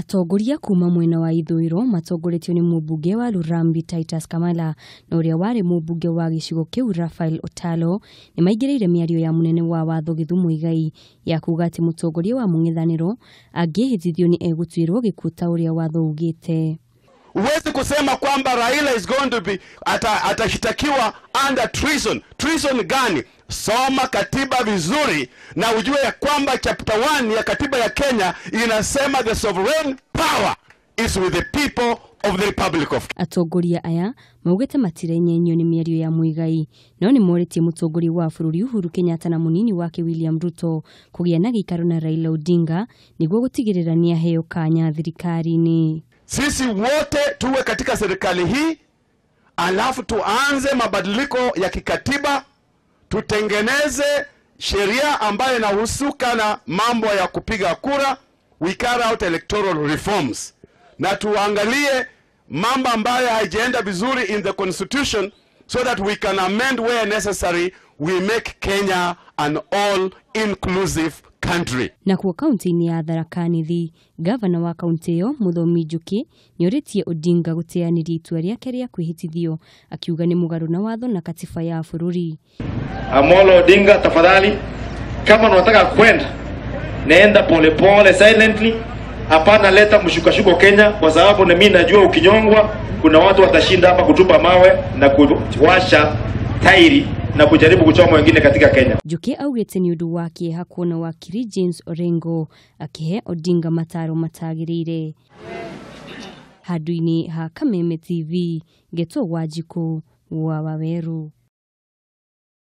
Atongoria kuma mwena wa ithũĩro matongoretio nĩ mũmbunge wa Lurambi Titus Kamala na ũrĩa warĩ mũmbunge wa gĩcigo kĩu Raphael Otalo nĩ maingĩrĩire mĩario ya mũnene wa watho Githu Muigai ya kuga atĩ mũtongoria wa mũng'ethanĩro angĩhĩtithio nĩ egũtuĩrwo gĩkuũ ta ũrĩa watho ugĩte. Huwezi kusema kwamba Raila is going to be atashitakiwa under treason. Treason gani? Soma katiba vizuri na ujue ya kwamba chapter 1 ya katiba ya Kenya inasema the sovereign power is with the people of the Republic of Atongoria aya maugĩte matirenyenyio nĩ mĩario ya Muigai no nĩ morĩtie mũtongoria wa bũrũri Uhuru Kenyatta na mũnini wake William Ruto kũgĩa na gĩikaro na Raila Odinga nĩguo gũtigĩrĩra nĩaheo kanya thirikari-inĩ. Sisi wote tuwe katika serikali hii, alafu tuanze mabadiliko ya kikatiba, tutengeneze sheria ambayo inahusuka na mambo ya kupiga kura, we carry out electoral reforms, na tuangalie mambo ambayo haijaenda vizuri in the constitution so that we can amend where necessary, we make Kenya an all inclusive country. Nakuo kaunti-inĩ ya Tharaka Nithi, gavana wa kaunti ĩyo Muthomi Njuki nĩorĩtie Odinga gũteanĩria itua rĩake rĩa kwĩhĩtithio, akiuga nĩ mũgarũ na watho na katiba ya bũrũri. Amolo Odinga, tafadhali, kama unataka kwenda, nenda polepole silently, hapana leta mshukashuko Kenya, kwa sababu na mimi najua ukinyongwa kuna watu watashinda hapa kutupa mawe na kuwasha tairi na kujaribu kuchoma wengine katika Kenya. Njuki augĩte nĩ ũndũ wa kĩeha kuona wakiri James Orengo akĩhe Odinga mataro matagĩrĩire. Handũ-inĩ ha Kameme TV, Ngeto Wanjikũ wa Waweru.